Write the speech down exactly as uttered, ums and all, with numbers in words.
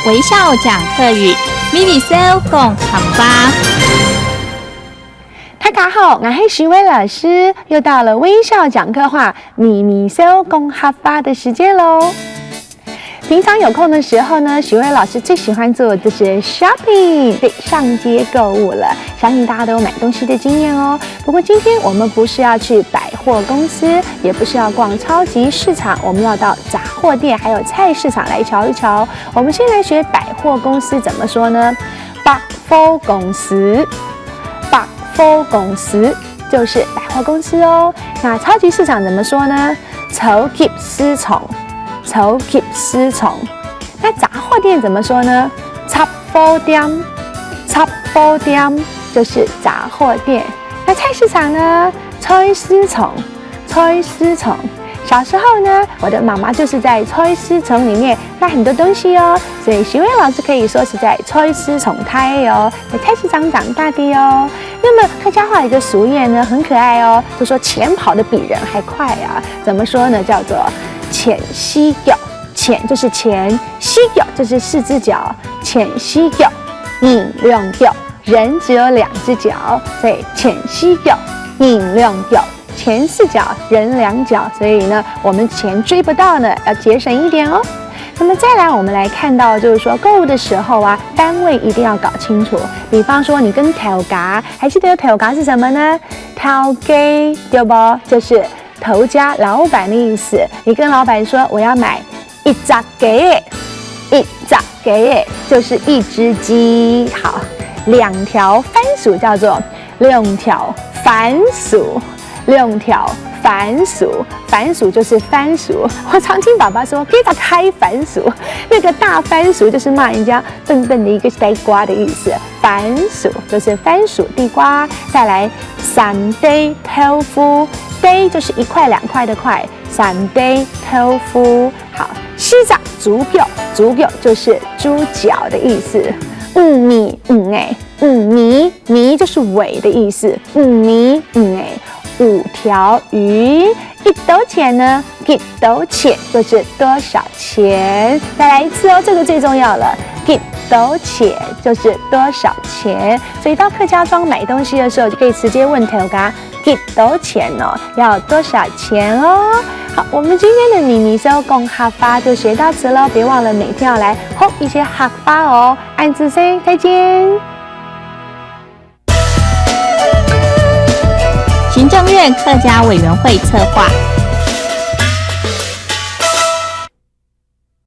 微笑讲客语，咪咪笑讲客话。大家好，我是徐薇老师，又到了微笑讲客话，咪咪笑讲客话的时间喽。平常有空的时候呢，徐薇老师最喜欢做的就是 shopping，对，上街购物了。相信大家都有买东西的经验哦。不过今天我们不是要去百货公司，也不是要逛超级市场，我们要到杂货店还有菜市场来瞧一瞧。我们先来学百货公司怎么说呢？百货公司，百货公司就是百货公司哦。那超级市场怎么说呢？超级市场，超级市场。那杂货店怎么说呢？杂货店，杂货店就是杂货店。那菜市场呢？菜市场，菜市场。小时候呢，我的妈妈就是在菜市场里面卖很多东西哦，所以徐薇老师可以说是在菜市场大哦，在菜市场长大的哦。那么客家话有一个俗谚呢，很可爱哦，就说“钱跑得比人还快”啊。怎么说呢？叫做“钱四腳”，钱就是钱，四脚就是四只脚，钱四脚，人两脚，人只有两只脚，所以钱四脚，人两脚。钱四脚，人两脚，所以呢，我们钱追不到呢，要节省一点哦。那么再来，我们来看到，就是说购物的时候啊，单位一定要搞清楚。比方说，你跟头家，还记得头家是什么呢？头家，对不？就是头家、老板的意思。你跟老板说：“我要买一只鸡，一只鸡就是一只鸡。”好，两条番薯叫做两条番薯，两条番薯，番薯就是番薯。我常听爸爸说“几只大番薯”，那个大番薯就是骂人家笨笨的一个呆瓜的意思。番薯就是番薯、地瓜。再来，三垤豆腐，垤就是一块两块的块，三垤豆腐。好，四只猪脚，猪脚就是猪脚的意思。五尾五仔，五尾，尾就是尾的意思。五尾五仔，五条鱼，几多钱呢？几多钱就是多少钱。再来一次哦，这个最重要了，几多钱就是多少钱。所以到客家庄买东西的时候，就可以直接问头家几多钱哦，要多少钱哦。好，我们今天的咪咪笑讲客话就学到此喽，别忘了每天要来学一些客话哦。恁仔細，再见。行政院客家委员会策划，